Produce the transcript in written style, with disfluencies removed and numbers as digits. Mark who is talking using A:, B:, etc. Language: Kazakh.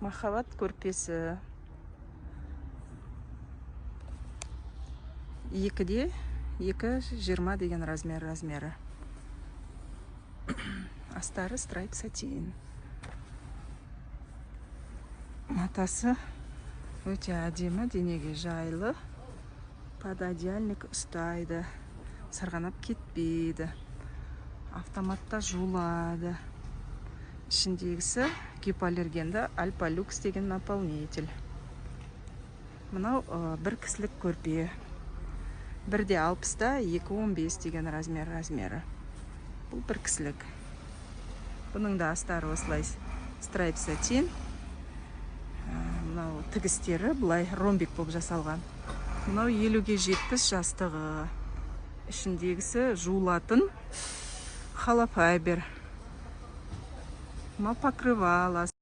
A: Махаббат көрпесі. 2-де 2,20 деген размері. Астары страйп сатин. Матасы өте әдемі, денеге жайлы. Пододеяльник ұстайды. Сырғанап кетпейді. Автоматта жуылады. Ішіндегісі гипоаллергенді Альпалюкс деген наполнитель. Мынау бір кісілік көрпе. 1,60-та 2,15 деген размері. Бұл бір кісілік. Бұның да астары осылай страйп сатин. Мынау тігістері былай ромбик болып жасалған. Мынау 50-ге 70 жастығы. Ішіндегісі жуылатын холофайбер. Мынау покрывало.